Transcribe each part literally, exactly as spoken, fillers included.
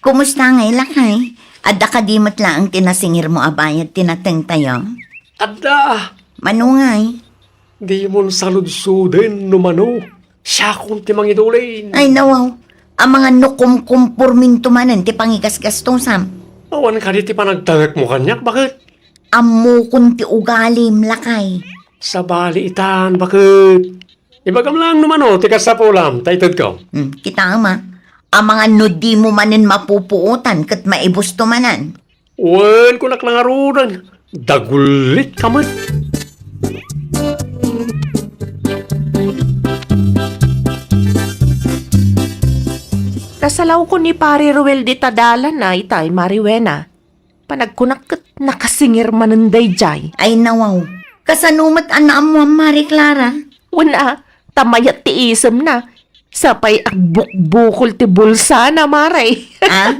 Kumusta ngay, lakay? Adda kadi met laeng ti nasingirmo a bayad ti natengtayo? Adda! Mano ngay? Dimon saludsoden no mano. Siakon ti mangidulin. Ay, nawaw. Amangan no kumkumporminto manen ti pangigasgastosam. Awan kadi ti panagdangekmo kaniak, baket? Ammokon ti ugalim, lakay. Sabali itan, baket? Ibagam laeng no mano ti kasapulam, ta itedko. Hmm, kitaem a. Amangan no dimo manen mapupuotan ket maibusto manen. Wen, kunak la ngaruden, dagullitka met. Nasalawko ni Pare Ruel dita dalan a itay, Mare Wena. Panagkunak ket nakasingir manen daydiay. Ay, nawaw. Kasano met a naammoam, Mare Clara? Wen a, ta mayat ti isemna. Sapay agbukbukol ti bulsana, Mare. Ah?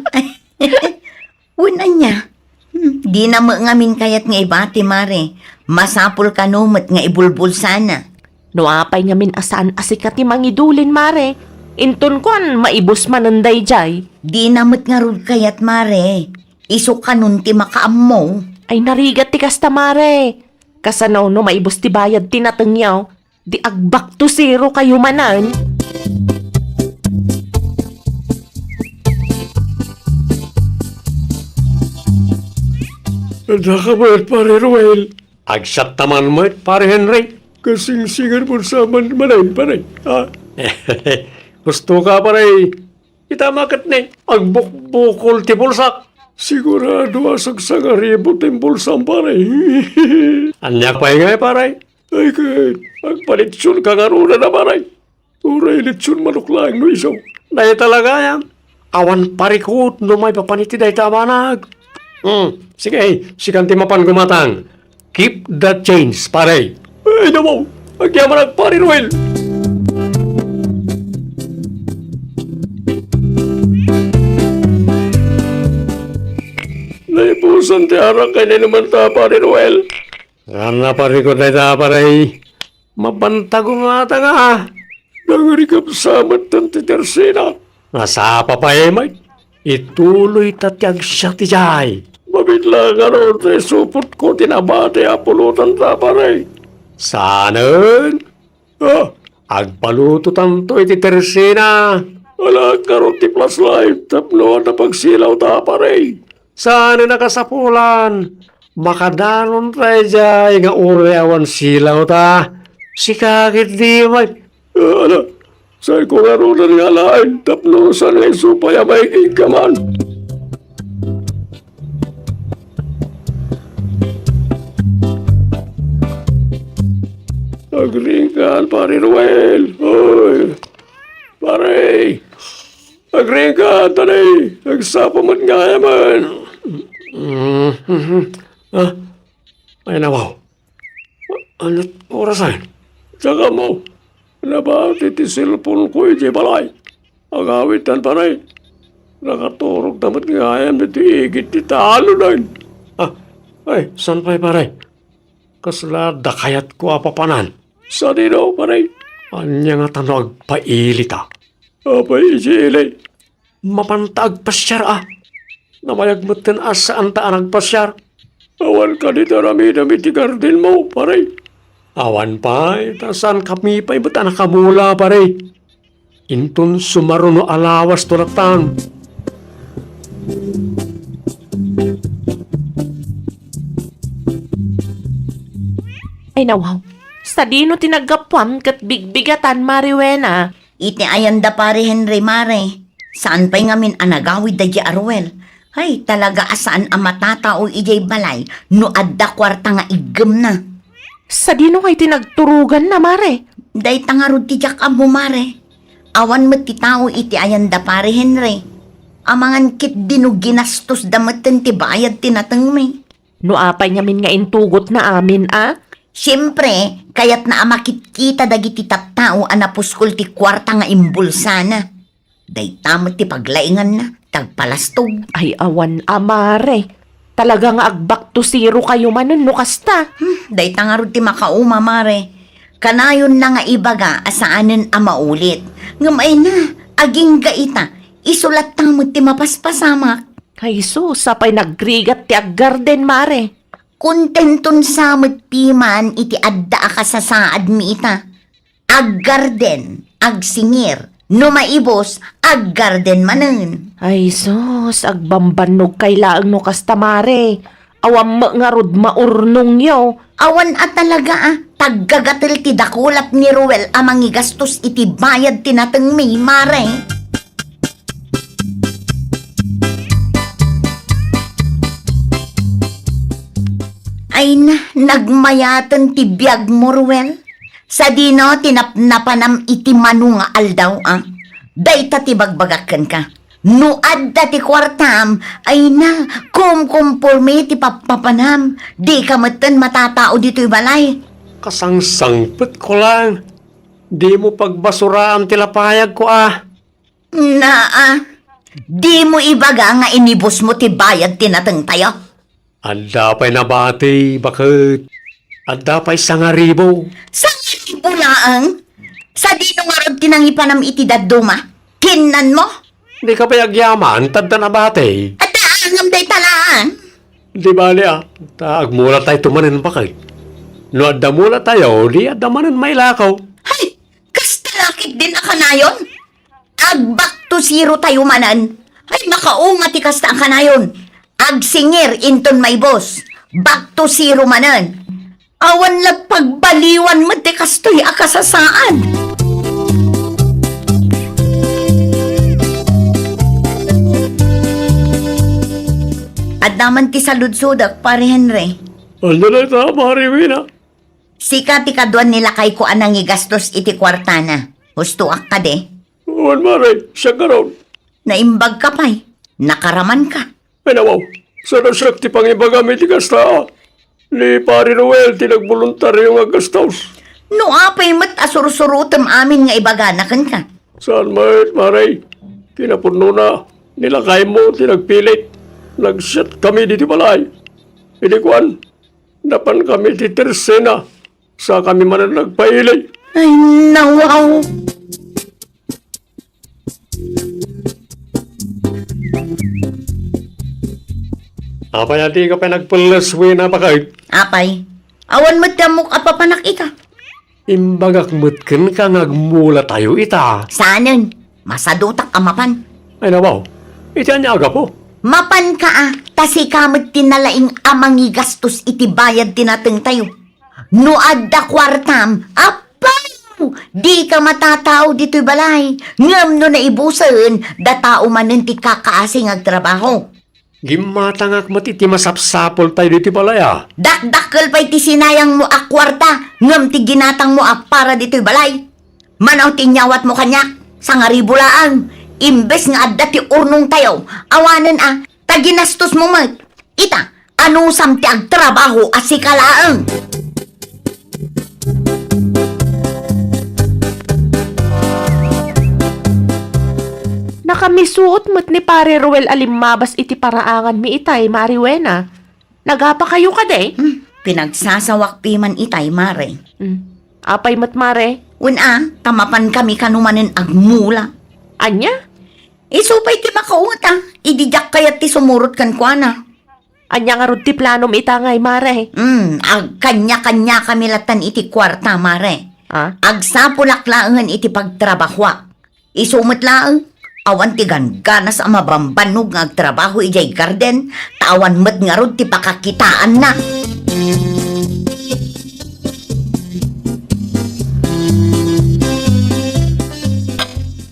Wen ania? Hmm, dina met ngamin kayat nga ibati, Mare. Masapul kano met nga ibulbulsana. No apay ngamin a saan a sika ti mangidulin, Mare, inton kuan, maibus manen daydiay. Dina met ngarud kayat, Mare. Isu kanon ti makaammo. Ay, narigat ti kasta, Mare. Kasano no maibus ti bayad ti natengyo? Di ag-back to zero kayo manen. Adda ka met, Pare Ruel. Agsiatta man met, Pare Henry. Kasingsingir mo sa man manen, pare, ha? Gusto ka, pare? Ita maket ni, agbukbukol ti bulsak. Sigurado a sagsangaribo ti bulsam, pare. Ania pay ngay, pare? Ay, ket, agpalitson ka ngaruden a, pare. Uray litson manok laeng no isu. Dayta la gayam. Awan parikut no maipapan iti dayta a banag. Hmm, sige, sikan ti mapan gumatang. Keep the change, pare. Ay, nawaw! Agyamanak, Pare Ruel! Naipusan ti arak ken inumanta, Pare Ruel. Saan a parikut dayta, pare? Mabantag nga ata nga. Nangrikap sa met ti tersena. Nasapa pay met. Ituloy ta ti agsiat idiay. Mabitla ngarud ti supotko ti nabati a pulotanta, pare. Saanen? Ah, agpalutotanto iti tersena. Ala, ngarud ti flashlight tapno adda pagsilawta, pare. Saan a nakasapulan. Makadanon tayo diay nga uray awan silaw ta. Sika ketdi, Mike. Ah, ala, saanko ngaruden nga alaen tapno saan nga isu pay a maikigka man. Agringgan, Pare Ruel. Oy, pare. Agringgan, tani. Agsapa met nga ayamen. Mm, mhm. Ah, ay, nawaw. Ania ti orasen? Diak ammo. Nabati ti cellphone-ko idiay balay. Agawidtan, pare. Nakaturogta met nga ayan iti igid ti talonen. Ah, ay, saan pay, pare? Kasla adda kayatko a papanan. Sadino, pare? Ania ngata no agpailita? Apay idi ili? Mapanta agpasiar a. Namayag metten a saanta a nagpasiar. Awan kadi ti aramidem iti gardenmo, pare? Awan pay, ta saankami pay met a nakamula, pare. Inton sumaruno a lawas to latta. Ay, nawaw. Sadino ti naggapuam ket bigbigatan, Mare Wena? Iti ayan da Pare Henry, Mare. Saan pay ngamin a nagawid daydiay a Ruel. Ay, talaga a saan a matatao idiay balay no adda kuarta nga iggemna. Sadino ngay ti nagturoganna, Mare? Dayta ngarud ti diak ammo, Mare. Awan met ti tao iti ayan da Pare Henry. Amangan ketdi no ginastosda metten ti bayad ti natengmi. No apay ngamin nga intugotna amin a? Siempre, kayatna a makitkita dagiti tattao a napuskol ti kuarta nga imbulsana. Dayta met ti paglainganna, ti agpalastog. Ay, awan a, Mare. Talaga nga ag-back to zero kayo manen no kasta. Hmm, dayta ngarud ti makauma, Mare. Kanayonna nga ibaga a saanen a maulit. Ngem ay na, agingga ita, Isu latta met ti mapaspasamak. Ay sus, apay nagrigat ti aggarden, Mare. Kontenton sa met piman iti adda a kasasaadmi ita. Aggarden, agsingir, no maibus, aggarden manen. Ay sus, agbambannogkay laeng no kasta, Mare. Awan met ngarud maurnongyo. Awan a talaga a, taggagatel ti dakulap ni Ruel a mangigastos iti bayad ti natengmi, Mare. Ay na, nagmayaten ti biagmo, Ruel. Sadino ti napnapanam iti mano nga aldaw, a? Dayta ti bagbagak kenka. No adda ti kuartam, ay na, kumkumpormi ti pappapanam. Dika metten matatao ditoy balay. Kasangsangpetko laeng. Dimo pagbasuraam ti lapayagko, a. Naa, dimo ibaga nga inibusmo ti bayad ti natengtayo? Adda pay nabati, baket. Adda pay sangaribu. Sangaribu laeng? Sadino ngarud ti nangipanam iti dadduma? Kinnanmo? Dika pay agyaman, ta adda nabati. Adda angam dayta laeng. Di bali, a, ta agmulatayto manen, baket. No adda mulatayo, di adda manen mailakaw. Hay, kasta la ketdin a kanayon? Ag-back to zero tayo manen. Ay, makaunga ti kasta a kanayon. Agsingir inton maibus. Back to zero manen. Awan la pagbaliwan met ti kastoy a kasasaad. Adda man ti saludsodek, Pare Henry. Ania dayta, Mare Wena? Sika ti kaduan ni lakayko a nangigastos iti kuartana. Hustoak kadi? Wen, Mare, siak ngarud. Naimbagka pay. Nakaramanka. Ay, nawaw. Saan a siak ti pangibagam iti kasta? Ni Pare Ruel ti nagboluntario nga aggastos. No apay met a sursurotem amin nga ibagana kenka? Saan met, Mare. Kinapudnona, ni lakaymo ti nagpilit. Nagsiatkami ditoy balay. Idi kuan, napankami ti tersena. Sakami manen nagpaili. Ay, nawaw. Apay a dika pay nagpelles, Wena, baket? Apay, awan met ti ammok a papanak ita. Imbagak met kenka nga agmulatayo ita. Saanen, masadutak a mapan. Ay, nawaw. Iti ania a gapu? Mapanka a, ta sika met ti nalaing a mangigastos iti bayad ti natengtayo. No adda kuartam, apaw! Dika matatao ditoy balay. Ngem no naibusen, datao manen ti kakaasi nga agtrabaho. Gimmatangak met iti masapsapultayo ditoy balay, a. Dakdakkel pay ti sinayangmo a kuarta, ngem ti ginatangmo a para ditoy balay. Mano ti inyawatmo kaniak? Sangaribu laeng. Imbes nga adda ti urnongtayo, awanen a, ta ginastosmo met. Ita, anusam ti agtrabaho a sika laeng? Nakamisuot met ni Pare Ruel a limmabas iti paraanganmi itay, Mare Wena. Nagapakayo kadi? Hmm, pinagsasawak piman itay, Mare. Hmm. Apay met, Mare? Wen a, ta mapankami kano manen agmula. Ania? Isu pay ti makaunget a, idi diak kayat ti sumurot kenkuana. Ania ngarud ti planom ita ngay, Mare? Hmm, agkanya-kanyakami lattan iti kuarta, Mare. Ah? Agsapulak laengen iti pagtrabahoak. Isu met laeng, awan ti gangganas a mabambannog nga agtrabaho idiay garden, ta awan met ngarud ti pakakitaanna.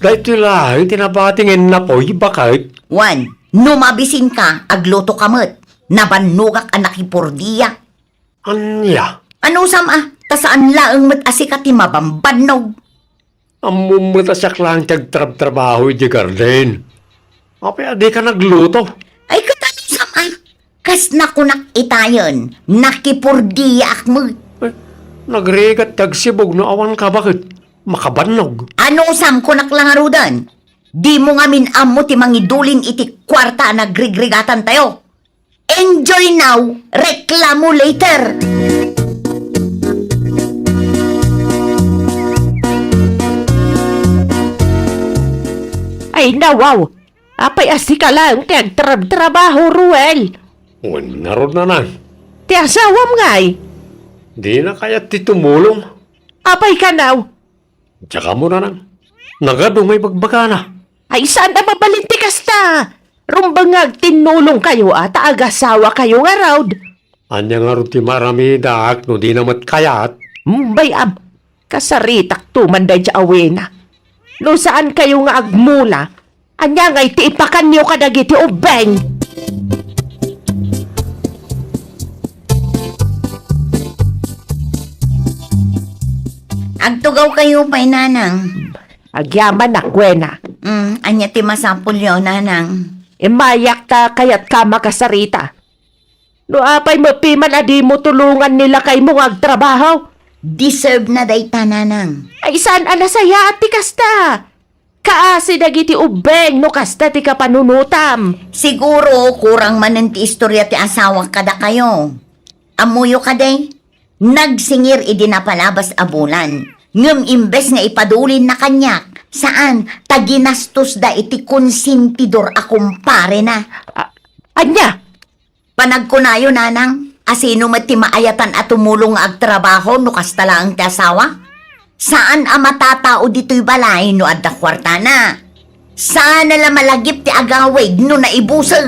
Daytoy laeng ti nabati nga innapoy, baket. Wen, no mabisinka, aglutoka met. Nabannogak a nakipurdiak. Ania? Anusam a, ta saan laeng met a sika ti mabambannog. Ammom met a siak laeng ti agtrabtrabaho idiay garden. Apay a dika nagluto? Ay, ket anusam a, kas nakunak itayen, nakipurdiak met. Eh, nagrigat ti agsibug no awanka, baket makabannog. Anusam kunak la ngaruden? Dimo ngamin ammo ti mangidulin iti kuarta a nagrigrigatantayo. Enjoy now, reklamo later. Ay, nawaw! Apay a sika laeng ti agtrabtrabaho, Ruel? Wen ngarud, nanang. Ti asawam ngay? Dina kayat ti tumulong. Apay kanaw? Diak ammo, nanang. Nagadu nga ibagbagana. Ay, saan a mabalin ti kasta? Rumbeng nga agtinnulong kayo a ta agasawa kayo ngarud. Ania ngarud ti maaramidak no dina met kayat? Bay-am, kasaritak to man daydiay a Wena. No saan kayo nga agmula, ania ngay ti ipakanyo kadagiti ubbeng? Agtugaw kayo pay, nanang. Agyamanak, Wena. Mm, ania ti masapulyo, nanang? Immayak ta kayatka a makasarita. No apay met piman a dimo tulongan ni lakaymo nga agtrabaho? Deserve na dayta, nanang. Ay, saan a nasayaat ti kasta? Kaasi dagiti ubbeng no kasta ti kapanunotam. Siguro, kurang manen ti istorya ti asawak kadakayo. Ammoyo kadi? Nagsingir idi napalabas a bulan. Ngem imbes nga ipadulinna kaniak, saan, ta ginastosda iti konsentidor a kumparena. A-, ania? Panagkunayo, nanang, a sino met ti maayatan a tumulong nga agtrabaho no kasta laeng ti asawa? Saan a matatao ditoy balay no adda kuartana. Saan a la malagip ti agawid no naibusen.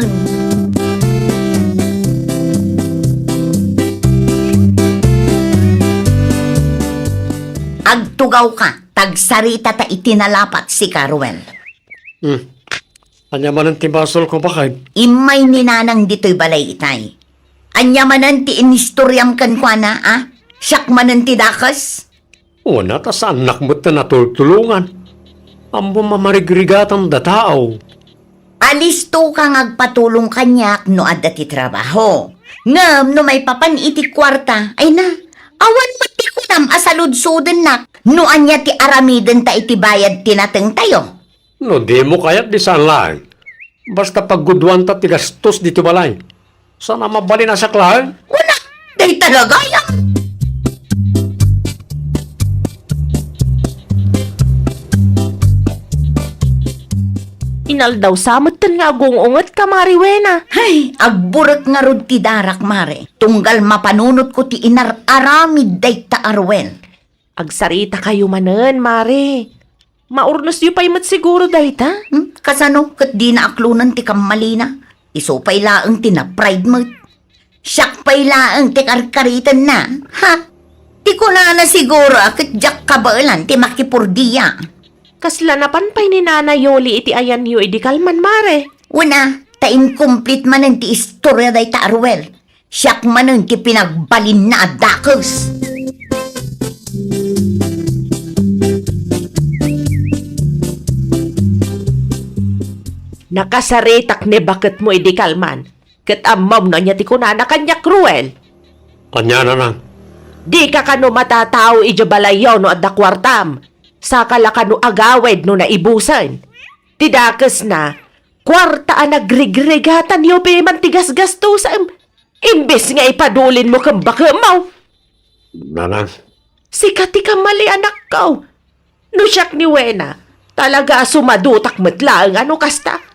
Agtugawka, ta agsarita ta iti nalapat sika, Ruel. Hmm. Ania manen ti basolko, baket? Immay ni nanang ditoy balay itay. Ania manen ti inistoriam kenkuana, a? Siak manen ti dakes? Wen, ta saannak met ti natultulongan. Ammom a marigrigatanda tao. Alistoka nga agpatulong kaniak no adda ti trabaho. Ngem no maipapan iti kuarta, ay na, awan met ti kunam a saludsodennak no ania ti aramidenta iti bayad ti natengtayo. No dimo kayat, di saan laeng. Basta pagguduanta ti gastos ditoy balay. Saan a mabalin a siak laeng? Wen, dayta gagayam. Inaldaw sa metten nga agung-ungetka, Mare Wena. Hay, agburek ngarud ti darak, Mare. Tunggal mapanunotko ti inar-aramid dayta a Ruel. Agsaritakayo manen, Mare. Maurnosyo pay met siguro dayta? Hmm? Kasano ket dina aklonen ti kammalina? Isu pay laeng ti na-pride met. Siak pay laeng ti karkaritenna. Ha? Ti kunana siguro a ket diak kabaelan ti makipurdia. Kasla napan pay ni Nana Yoli iti ayanyo idi kalman, Mare? Wen a, ta incomplete manen ti istorya dayta a Ruel. Siak manen ti pinagbalinna a dakes. Nakasaritak ni baketmo idi kalman, ket ammom no ania ti kunana kaniak, Ruel? Ania, nanang? Dika kano matatao idiay balayyo no adda kuartam, saka la kano agawid no naibusen. Ti dakesna, kuarta a nagrigrigatanyo piman ti gasgastusem. Imbes nga ipadulinmo ken bakemmo. Nanang. Sika ti kamali, anakko. No siak ni Wena, talaga a sumadutak met laeng a no kasta.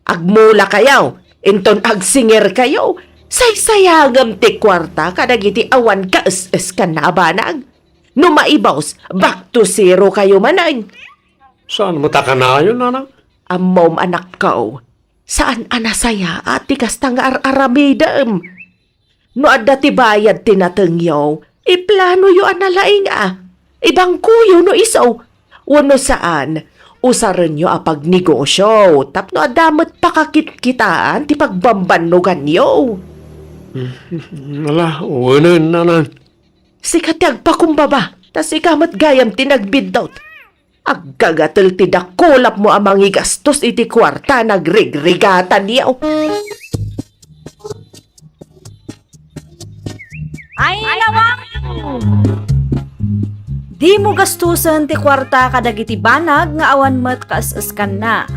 Agmulakayo, inton agsingirkayo, saysayagem ti kuarta kadagiti awan kaes-eskanna a banag. No maibus, back to zero kayo manen. Saan met a kanayon, nanang? Ammom, anakko, saan a nasayaat ti kasta nga ar-aramidem. No adda ti bayad ti natengyo, iplanoyo a nalaing a. Ibangkoyo no isu. Wenno saan, usarenyo a pagnegosyo tapno adda met pakakitkitaan ti pagbambannoganyo. Ala, wenen, nanang. Sika ti agpakumbaba, ta sika met gayam ti nagbiddut. Aggagatel ti dakulapmo a mangigastos iti kuarta a nagrigrigatanyo. Ay, nawang! Dimo gastusen ti kuarta kadagiti banag nga awan met kaes-eskanna.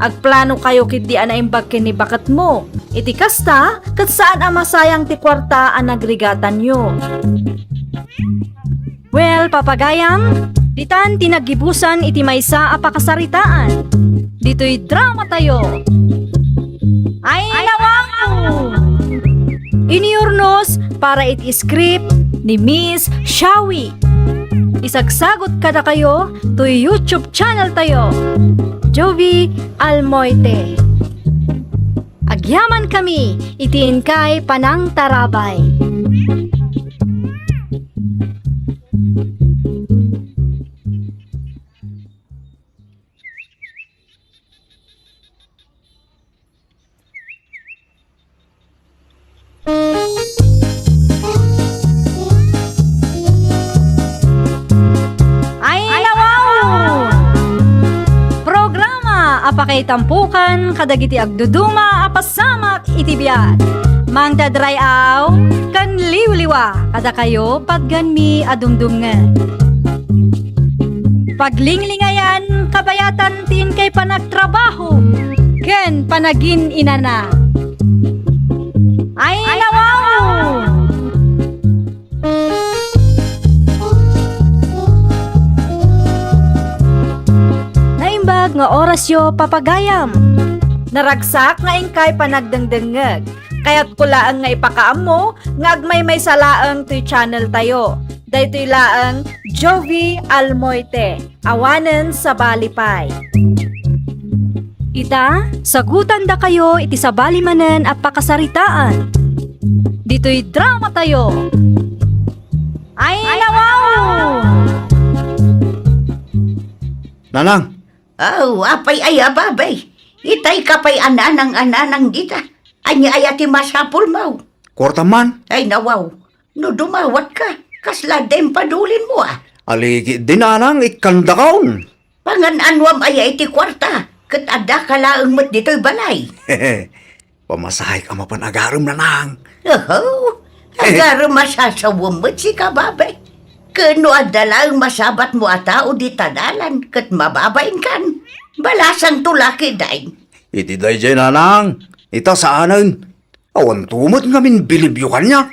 Agplanokayo ketdi a naimbag ken ni baketmo. Iti kasta, ket saan a masayang ti kuarta a nagrigatanyo. Well, papagayam, ditan ti naggibusan iti maysa a pakasaritaan. ditoy drama tayo. Ay, nawaw! Iniyurnos para iti script ni Miss Shawi. Isagsagot kadakayo toy YouTube channel tayo, Jovi Almoite. Agyaman kami iti inkay panangtarabay. Ay, nawaw! Programa a pakaitampukan kadagiti agduduma a pasamak iti biag. Mangdadray-aw ken liwliwa kadakayo patgenmi a dumdumngeg. Paglinglingayan, kabayatan ti inkay panagtrabaho ken panagin-inana. Ay, nawaw! Naimbag nga orasyo, papagayam. Naragsak nga inkay panagdengdengngeg. Kayatko laeng nga ipakaammo nga agmaymaysa laeng toy channel tayo. Daytoy laeng Jovi Almoite, awanen sabali pay. Ita, sagutandakayo iti sabali manen a pakasaritaan. Ditoy drama tayo. Ay, nawaw! Nanang! Oh, apay aya, babay? Itay ka pay a nanang a nanang dita. Ania aya ti masapulmo? Kuarta man. Ay, nawaw. No dumawatka, kasla den padulinmo, a? Aliki di nanang, ikkandakon. Pangan-anuam aya iti kuarta, ket addaka laeng met ditoy balay. Pamasahek a mapan agarem, nanang. Oho, agarem a sasawem met sika, babay. Ken no adda laeng masabatmo a tao dita dalan ket mababainkan, balasangto la ketdin. Iti daydiay, nanang, ita saanen. Awanto met ngamin bilibyo kaniak.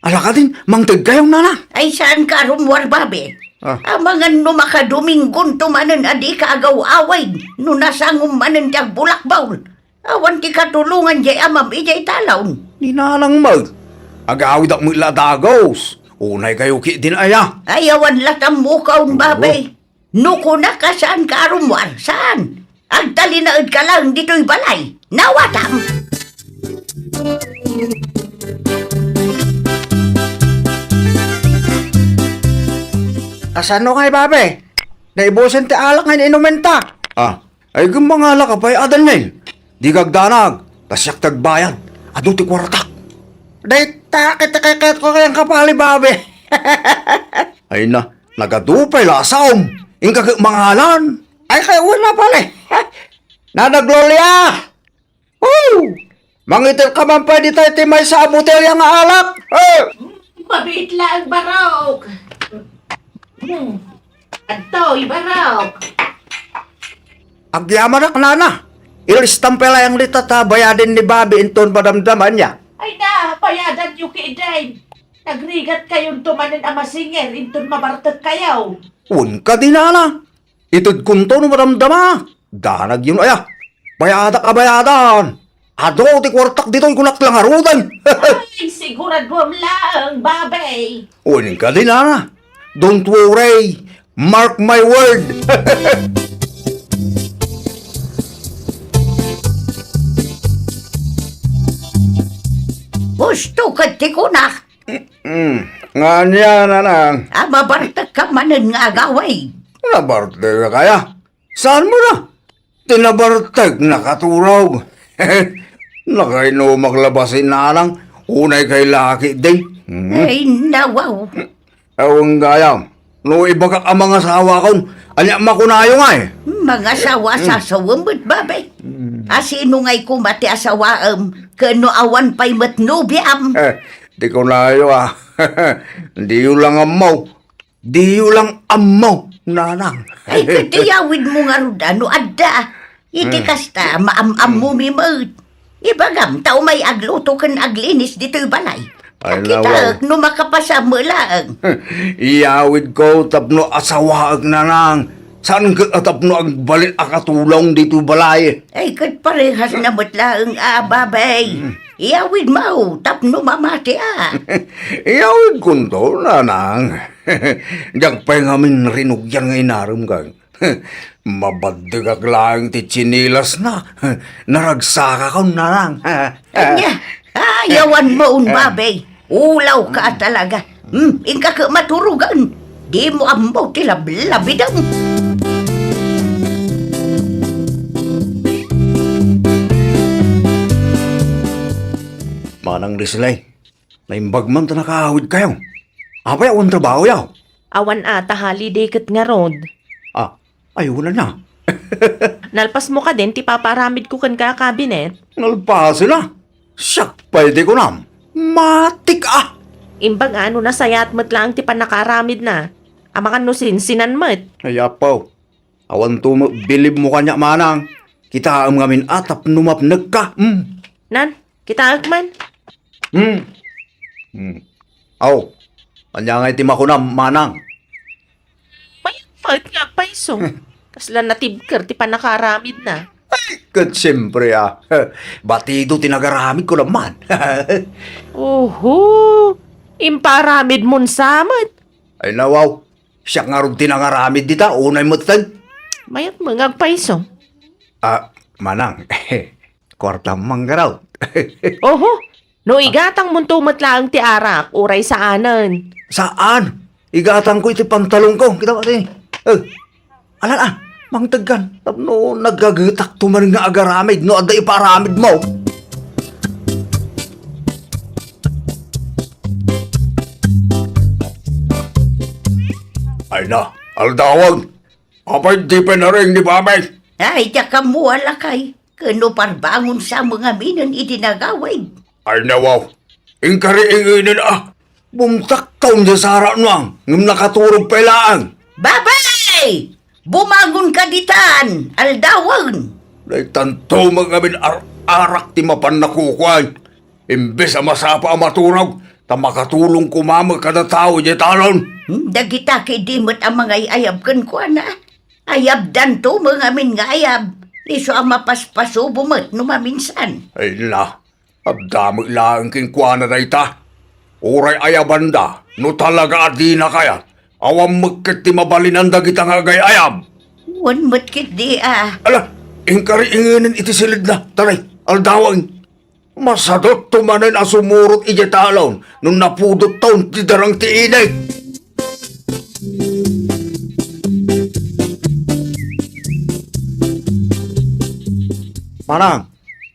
Ala kadin, mangted kayo, nana. Ay, saanka a rummuar, babe. Ah. Amangan no makadominggonto manen a dika agaw-awid, no nasangom manen ti agbulakbaw. Awan ti katulongan diay amam idiay talon. Ni nanang met. Agawidak met la dagus. Unay kayo ketdin aya. Ay, awan la tammukaon, babe. No kunak a saanka a rummuar, saan? Agtalinaedka laeng ditoy balay. Nawatam! Kasano ngay, babe? Naibusen ti alak nga inumenta. Ah, ay, gummangalak a pay a, Daniel. Di kagdanag, ta siak ti agbayad. Adu ti kuartak. Dayta, kitakikit ko kayang kapali, babe. Ay na, nagadu pay la a saom. Inka ket mangalan. Ay, kay una pala. Nanang Gloria! Oh! Mangited ka man pay dita iti maysa a botelya nga alak. Eh! Mabiit laeng barok. Hmm. Adtoy, barok. Agyamanak, nana. Ilistam pay layang dita ta bayaden ni babi inton madamdama ania. Ay na, bayadanyo ketdin. Nagrigat kayonto manen a masinger inton mabartek kayo. Wen kadi, nana. Itedkonto no madamdama. Danagyon aya. Bayadak a bayadan. Adu ti kuartak ditoy, kunak la ngaruden. Ay, siguraduam laeng, babe. Wen kadi, nana. Don't worry. Mark my word. Husto ket ti kunak. Mm, nga ania, nanang? A, mabartek ka manen nga agawid. Nabartek kaya? Saan mo na? Ti nabartek nakaturog. Nakainumak la basin, nanang. Unay kay laki, di. Hmm. Ay, nawaw. Awan gayam. No ibagak a mangasawakon, ania makunayo ngay? Mangasawa a sasawem met, babe. A sino ngay koma ti asawaem, ken no awan pay met nobiam? Eh, di kunayo, ah. Diyo lang ammo. Diyo lang ammo, nanang. Ay, ket iyawidmo ngarud, no adda. Iti kasta, maam-ammomi met. Ibagam, ta umay agluto ken aglinis ditoy balay. Ay, kitaek no makapasam met laeng. Iyawidko tapno asawaek, nanang. Saan ket a tapno agbalin a katulong ditoy balay? Ay, ket parehas na met laeng a, babay. Hmm. Iyawidmo tapno mamati a. Iyawidkonto, nanang. Diak pay ngamin rinugian nga inarem, kang. Mabaddegak laeng ti tsinelasna. Naragsakakon, nanang. Ania? Ayawanmo, babay. Ulawka a talaga. Hmm, inka ket maturogen. Dimo ammo ti lablabidem. Manang Risley, naimbag man ta nakaawidkayo. Apay, awan trabahoyo? Awan a, ta holiday ket ngarud. Ah, ay, wala na. Nalpasmo kadin ti papaaramidko kenka a kabinet? Nalpasen a. Siak pay ti kunam. Matik a! Imbag a no nasayaat met laeng ti pannakaaramidna. Amangan no sinsinan met. Ay, apo. Awanto met bilibmo kaniak, manang. Kitaem ngamin a tapno mapnekka. Hmm. Nan, kitaek man. Hmm. Hmm. Aw, ania ngay ti makunam, manang? Mayat met nga agpayso. Kasla natibker ti pannakaaramidna. Ay, ket siempre a. Batido ti nagaramid, kunam man. Oho, impaaramidmon sa met. Ay, nawaw. Siak ngarud ti nangaramid dita, unay metten. Mayat met nga agpayso. Ah, manang, kuartam man ngarud. Oho, no igatangmonto met laeng ti arak, uray saanen. Saan? Igatangko iti pantalonko. Kita mo, ate. Eh, alan, ah, mangtegkan. Tapno nagagetakto man nga agaramid no adda ipaaramidmo. Ay na, aldawan. Apay di pay nariing ni Babay? Ay, diak ammo a, lakay. Ken no parbangon sa met ngaminen idi nagawid. Ay, nawaw. Inkari inginen a. Bumtakkaw ni Sara nuang, ngem nakaturog pay laeng. Babay! Bumangonka ditan, aldawen! Daytanto met ngamin ar-arak ti mapan nakukuan. Imbes a masapa a maturog, ta makatulong koma met kada tao idiay talon. Hmm, dagita ketdi met a mangay-ayab kenkuana. Ayabdanto met ngamin nga ayab, isu a mapaspasubo met no maminsan. Ay na, adda met laeng kenkuana dayta. Uray ayabanda, no talaga a dina kayat, awan met ket ti mabalinan dagita nga agay-ayab. Wen met ketdi a. Ala, inkari ingenen iti siledna, taray, aldawen. Masadutto manen a sumurot idiay talon no napudotton ti darang ti init. Manang,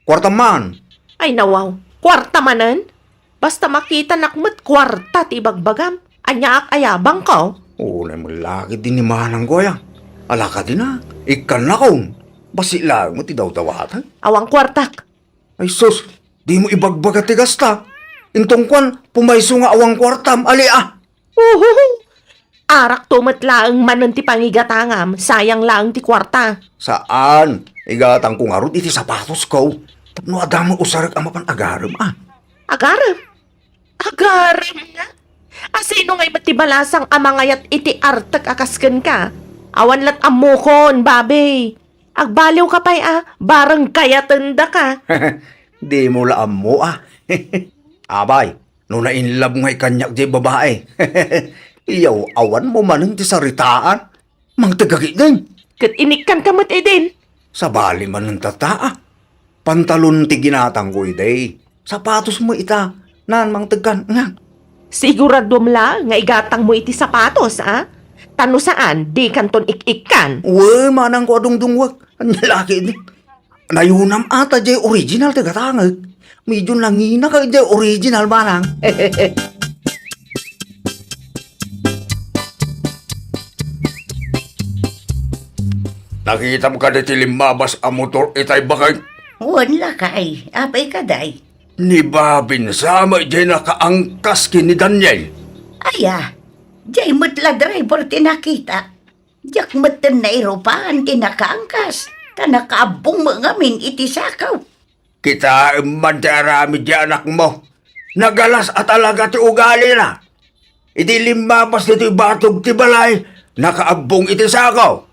kuarta man. Ay, nawaw, kuarta manen? Basta makitanak met kuarta ti ibagbagam, aniaak a yabangko? Unay met la ketdi ni manangko aya. Ala kadina, ikkannakon. Bassit laeng met ti dawdawatan. Awan kuartak. Ay sus, dimo ibagbaga ti gasta. Intongkuan, pumayso nga awan kuartam, ali a. Uhuhu! Arakto met laeng manen ti pangigatangam, sayang laeng ti kuarta. Saan, igatangko ngarud iti sapatosko. Tapno adda met usarek a mapan agarem a. Agarem? Agarem nga? A, sino ngay met ti balasang a mangayat iti artek a kas kenka? Awan lat ammokon, babi. Agbaliwka pay a, bareng kayatendaka. Dimo la ammo a. Abay, no na-inlove ngay kaniak diay babai. Iyaw, awanmo manen ti saritaan. Mangtegka ketdin. Ket inikkanka met idin. Sabali manen tatta a. Pantalon ti ginatangko idi. Sapatos met ita. Nan, mangtegkan, nga. Siguraduam la nga igatangmo iti sapatos, a? Ta no saan, dikanton ik-ikkan. Wen, manangko a dungdungwek. Ania la ketdi? Nayunam a ta diay original ti gatangek. Medyo nanginak diay original, manang. Nakitam kadi ti limmabas a motor itay bakay? Wen, lakay. Apay kadi? Ni Babin sa met diay nakaangkas ken ni Daniel. Aya, diay met la driver ti nakita. Diak metten nairupan ti nakaangkas, ta nakaabbong met ngamin iti sakaw. Kitaem man ti aramid ti anakmo. Nagalas a talaga ti ugalina. Idi limmabas ditoy batog ti balay, nakaabbong iti sakaw.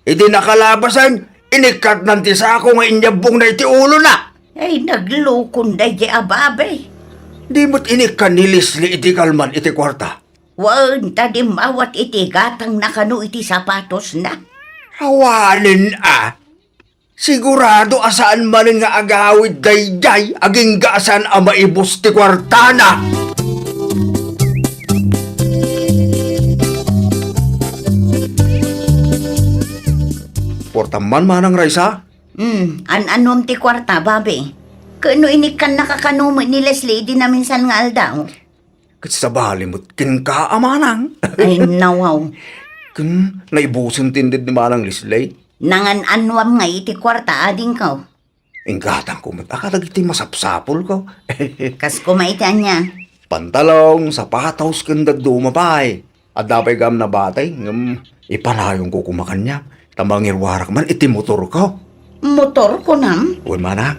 Idi nakalabasan, inikkatnan ti sako nga inyabbongna iti ulona. Ay, naglukon daydi a babai. Di met inikkan ni Leslie iti kalman iti kuarta. Wen, ta dimmawat iti gatangna kano iti sapatosna. Awanen a. Sigurado a saan manen nga agawid daydiay agingga a saan a maibus ti kuartana. Kuartam man, Manang Raisa? Hmm, an-anuam ti kuarta, babai? Ken no inikkannaka kano met ni Leslie idi naminsan nga aldaw? Ket sabali met kenka a manang. Ay, nawaw. Ken naibusen ti inted ni Manang Leslie? Nangan-anuam nga iti kuarta, adingko. Inggatangko met a kadagiti masapsapulko. Kas koma iti ania? Pantalon, sapatos, ken dadduma pay. Adda pay gam nabatay, ngem ipanayonko koma kaniak, ta mangiruarak man iti motorko. Motor, kunam? Wen, manang.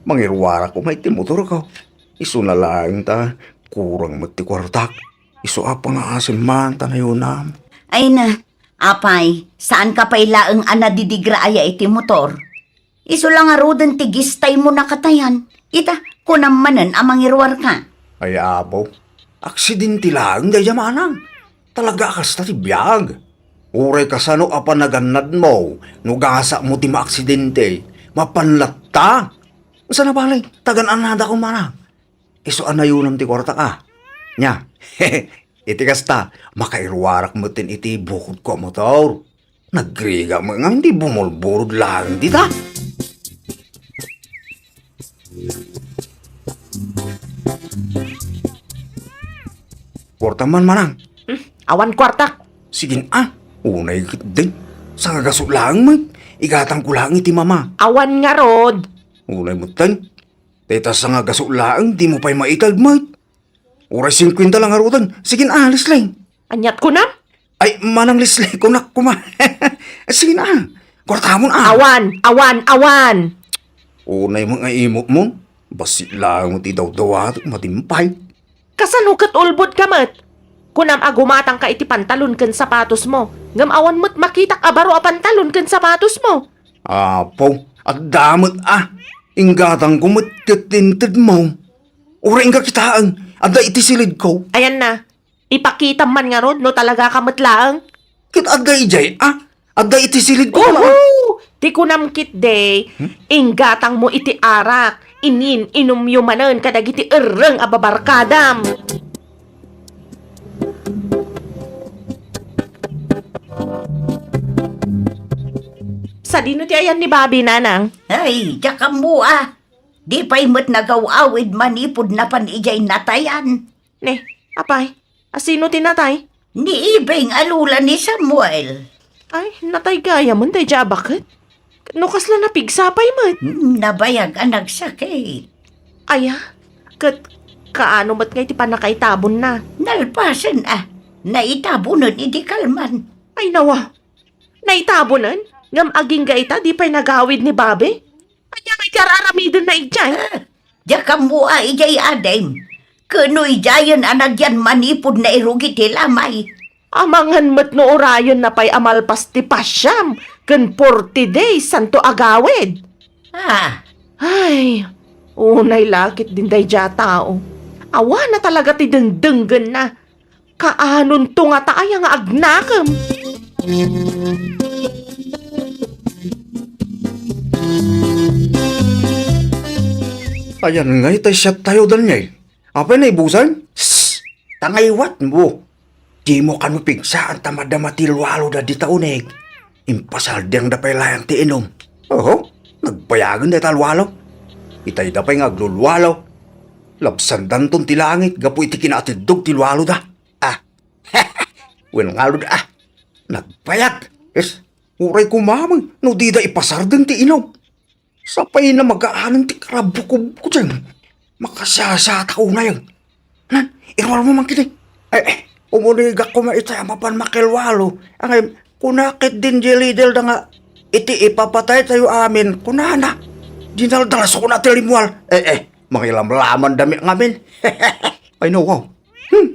Mangiruarak koma iti motorko. Isuna laeng ta kurang met ti kuartak. Isu a pangaasim man ta nayonam. Ay na, apay, saanka pay laeng a nadidigra aya iti motor? Isu la ngaruden ti gistaymo nakatayan. Ita, kunam manen a mangiruarka. Ay, apo, aksidente laeng daydiay, manang. Talaga a kasta ti biag. Uray kasano a panagannadmo no gasatmo ti maaksidente, mapan latta. Saan a bale, tagan-annadakon, manang. Isu a nayonam ti kuartak a. Nia, iti kasta, makairuarak metten iti bukodko a motor. Nagrigat met ngamin ti bumulburod laeng dita. Kuartam man, manang. Hmm, awan kuartak. Sige a, unay ketdin. Sangagaso laeng met. Igatangko laeng iti mama. Awan ngarud. Unay metten. Dayta sangagaso laeng, dimo pay maited met. Uray singkuenta la ngaruden. Sige a, Leslie. Aniat kunam? Ay, manang Leslie, kunak koma. Sige a. Kuartamon a. Awan, awan, awan. Unay met nga imutmon. Bassit laeng ti dawdawatek, matimpay. Kasano ket ulbodka met? Kunam a gumatangka iti pantalon ken sapatosmo, ngem awan met makitak a baro a pantalon ken sapatosmo. Apo, adda met a. Inggatangko met ket intedmo. Uray inka kitaen, adda iti silidko. Ayan na. Ipakitam man ngarud no talagaka met laeng. Ket adda idiay a. Adda iti silidko. Uhu! Ti kunam ketdi, hmm? Inggatangmo iti arak, inin-inumyo manen kadagiti erreng a babarkadam. Sadino ti ayan ni Bobby, nanang? Ay, diak ammo a. Di pay met nagaw-awid manipud napan idiay natayan. Ne, apay, asino ti natay? Ni Ibing a lola ni Samuel. Ay, natay gayamen daydiay a baket? No kasla napigsa pay met? Hmm, nabayag a nagsakit. Aya, ket kaano met ngay ti pannakaitabonna? Nalpasen a, naitabonen idi kalman. Ay, nawa, naitabonen? Ngem agingga ita, di pay nagawid ni Bobby? Ania ngay ti ar-aramidenna idiay? Ah, diak ammo a idiay adim. Ket no idiayen a nagyan manipud nairugi ti lamay. Amangan met no urayenna pay a malpas ti pasiam ken forty days santo agawid. Ah. Ay, unay la ketdin daydiay a tao. Awan a talaga ti dengdenggenna. Kaanonto ngata aya nga agnakem? Ayan ngay tay siattayo, Daniel. Apay naibusen? Shh! Tangayuatmo. Dimo kano pigsaan ta madama ti lualo da dita uneg. Impasaldiangda pay layang ti inum. Oho, nagbayagen dayta lualo. Itayda pay nga aglulualo. Labsandanton ti langit gapu iti kinaatiddog ti lualo da. Ah, wen ngarud a, nagbayag. Yes, uray kumameng no dida ipasardeng ti inum. Sapay na magaanen ti karabukubkudan. Makasiasata unay. Nan, iruarmo man kidi. Eh, eh, umunigak koma itay a mapan makilualo. Angay, kuna ketdin di leader da nga, iti ipapatay tayo amin, kunana. Dinaldalasona ti limual. Eh, eh, mangilamlaman dami ngamin. Ay, no, wow. Hmm.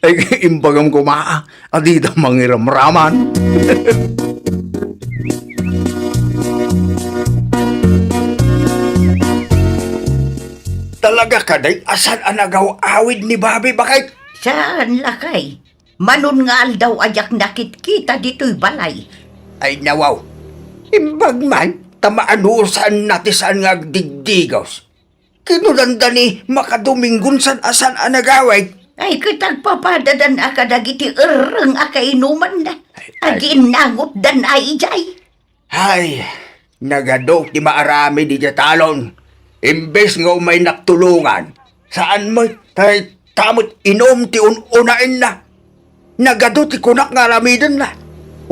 Ay, imbagam koma, a dida mangiramraman. Talaga kadi a saan a nagaw-awid ni Babi, baket? Saan, lakay. Manon nga aldaw a diak nakitkita ditoy balay. Ay, nawaw. Imbag man, ta maanusanna ti saan nga agdigdigos. Kinunanda ni Makadomingon saan a saan a nagawid. Ay, ket agpapadadan a kadagiti erreng a kainumanna. Ay, ay. Agiinnangotdan a idiay. Ay, nagadu ti maaramid idiay talon. Imbes nga umaynak tulongan, saan met, tay, ta met inum ti un-unaenna. Nagadu ti kunak nga aramidenna.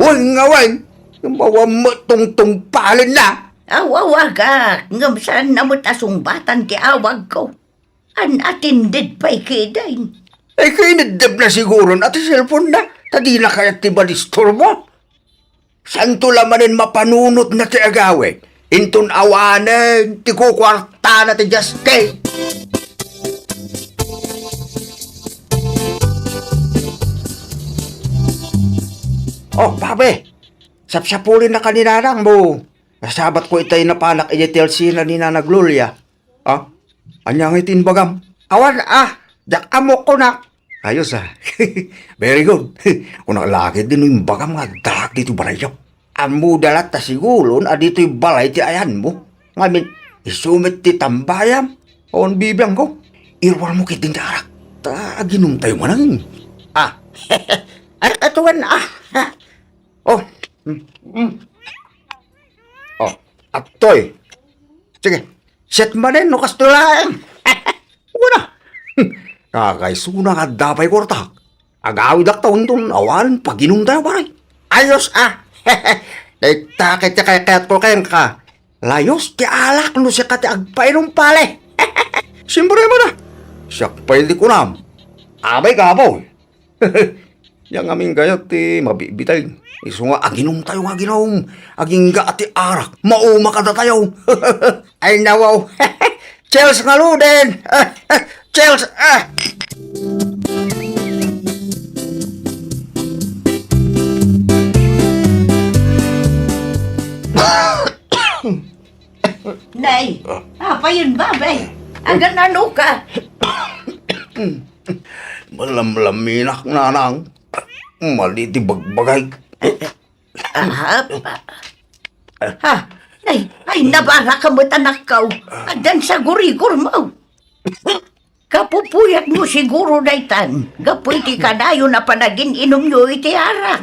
Wen nga wen, ngem awan met tungtungpalenna. Aw, awagak, ngem saanna met a sungbatan ti awagko. Unattended pay kadi. Ay, kineddebna siguron a ti cellphone-na, ta dina kayat ti madisturbo. Saanto la manen mapanunotna ti agawid, inton awanen ti kukuartana ti Justin. Oh, Babi! Sapsapulennaka ni nanangmo. Nasabatko itay napanak idiay T L C-na ni Nana Gloria. Ah? Ania ngay ti imbagam? Awan, ah! Diak ammok, kunak. Ayos, ah. Very good. Kunak la ketdi no imbagam nga addaak ditoy balayyo. Ammoda latta siguron a ditoy balay ti ayanmo. Ngamin, isu met ti tambayam. Awan bibiangko. Iruarmo ketdin ti arak. Ta aginumtayo manen. Ah. Ay, atuan, ah. Oh. Mm, mm. Oh, atoy. Sige. Siak manen no kastoy laeng. Wen a. Kakaisuna nga adda pay kuartak. Agawidak ta unton awan paginumtayo, pare. Ayos, ah. Dayta ket ti kayatko kenka. Layos ti alak no sika ti agpainum, pare. Siempre man a. Siak pay ti kunam. Abay, kapoy. Diak ngamin kayat ti mabitbiteng. Isu nga aginumtayo nga aginum. Agingga ti arak. Mauma kadatayo. Ay, nawaw. Cheers ngaruden. Cheers, ah. Nay, ah, apayen, Babi? Aganano ka? Malamlaminak, nanang. Mali ti bagbagay. Ah, pa-, ha? Ay, ay, nabarak ka met, anakko. Addan sagurigurmo. Kapupuyatmo siguro daytan, gapu iti kanayon a panagin-inumyo iti arak.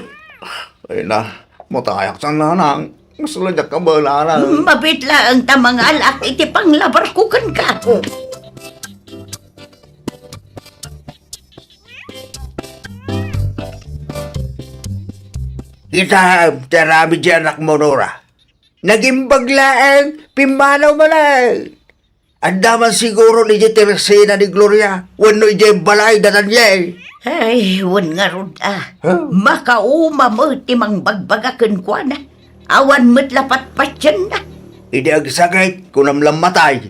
Ay na, matayak sa nanang. Gusto lang diak kabalaran. Mabiit laeng ta mangalak iti panglabarko kenka. Ita, ti aramid ti anakmo, Nora. Nagimbag laeng, pimmanaw manen. Adda man siguro idiay Teresina ni Gloria, wenno idiay balay da Daniel. Ay, wen ngarud a. Huh? Makauma met ti mangbagbaga kenkuana. Awan met la patpatienna. Idi agsakit, kunam la matay.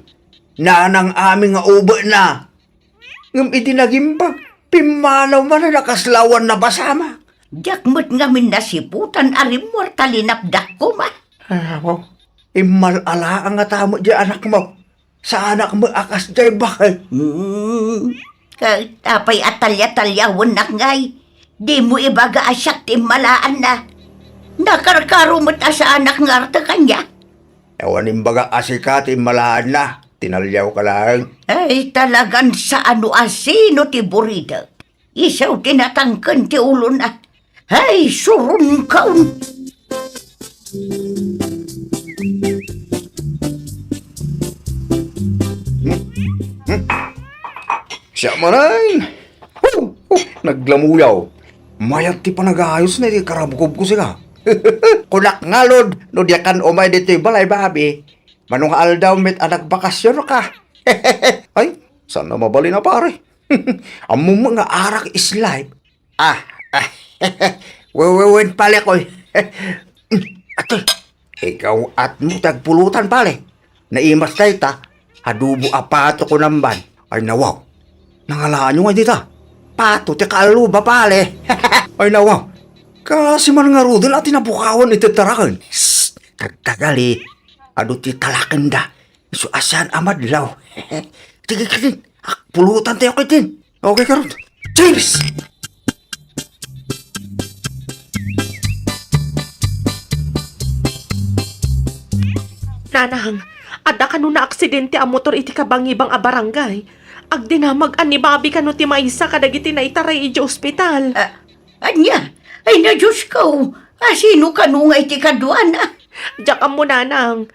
Nanang amin nga ubetna. Ngem idi nagimbag, pimmanaw manen a kasla awan napasamak. Diak met ngamin nasiputan a rimmuar ta linapdak koma. Apo, immal-ala nga tamo di anakmo. Saanak met a kasdiay baket. Hmm, ket apay a talya-talyawennak ngay? Dimo ibaga a siak ti immalaanna. Nakarkaro met a saanak nga arte kaniak. Awan imbagak a sika ti immalaanna, tinalyaw ka laeng. Ay, talagan saano a sino ti buridek. Isu ti natangken ti ulona. Ay, surunkaw! Siak manen! Huh! Huh! Naglamuyaw. Mayat ti panagayos na iti karabkobko sika. Kunak ngarud, no diakan umay ditoy balay, Babi. Mano nga aldaw met a nagbakasyon ka. Ay, saan na mabalin a pare? Ammom nga arak is life. Ah, ah. Wewewen pale koy. Atoy, ikaw at mo tagpulutan pale. Naimas tayo ta, adobo a pato ko namban. Ay nawaw, nangalaanyo nga dita. pato ti kaalluba, pale. Ay, nawa. Kasi man ngaruden a ti nabukawan iti taraken. Sst, tagtagali. Adu ti talakenda. Isu a saan a madlaw. Sige, sige. Ak, pulutan tayo kayo din. Okay, karon. Cheers! Nanang, adda kano naaksidente a motor iti kabangibang a barangay. Agdinamag a ni Bobby kano ti maysa kadagiti naitaray idiay ospital. Ah, ania? Ay na, Diyos ko! Asino kano nga iti kaduana? Diak ammo, Nanang.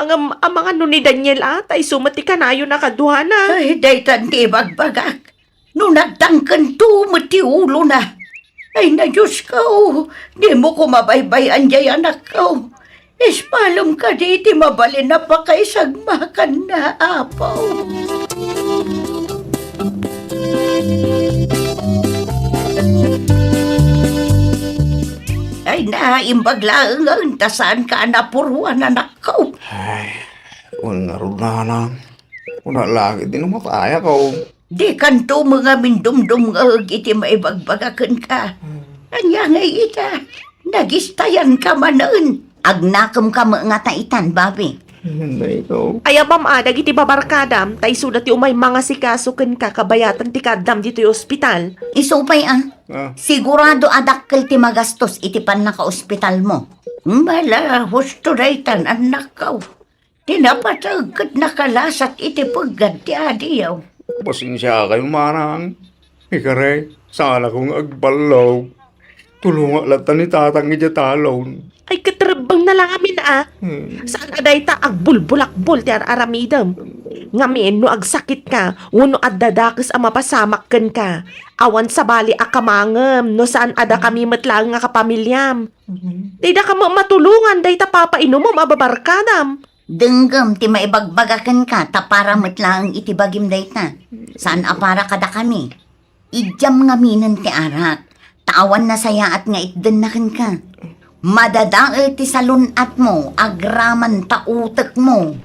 Ngem, amangan no ni Daniel a, ta isu met ti kanayona kaduana. Ay, daytan ti ibagbagak. No nagtangkento met ti ulona. Ay na, Diyos ko, dimo ko mabaybay-an diay anakko. Ispalem kadi ti mabalin a pakaisagmakanna, Apo. Ay, naimbag laengen ta saanka a napuruan, anakko. Ay, wen ngarud, Nanang. Kuna lagi ti no mapayako. Dikanto met ngamin dumdumngeg iti maibagbagak kenka. Ania ngay ita? Nagistayanka manen. Agnakemka met ngata itan, Bobby. Daytoy. Ayabam a dagiti babarkadam, ta isuda ti umay mangasikaso kenka kabayatan ti kaaddam ditoy ospital. Isu pay a, Ah. Sigurado a dakkel ti magastos iti pannakaospitalmo. Mala, husto daytan, annakko. Ti napateg ket nakalasat iti peggad ti adiyo. Pasensiakayo, manang. Ikari, saanakon nga agballo. Tulongak latta ni tatang idiay talon. Ay, ket rebbengna la ngamin a. Hmm. Saan a dayta agbulbulakbol ti ar-aramidem. Ngamin no agsakitka, wenno adda dakes a mapasamak kenka, awan sabali a kamangem no saan a dakami met laeng nga kapamiliam. Mhm. Dayta kami matulongan dayta papainumem a babarkadam. Denggem ti maibagbaga kenka, ta para met laeng iti bagim dayta. Saan a para kadakami. Idiam ngaminen ti arak, ta awan nasayaat nga itdenna kenka. Madadael ti salun-atmo agraman ta utekmo.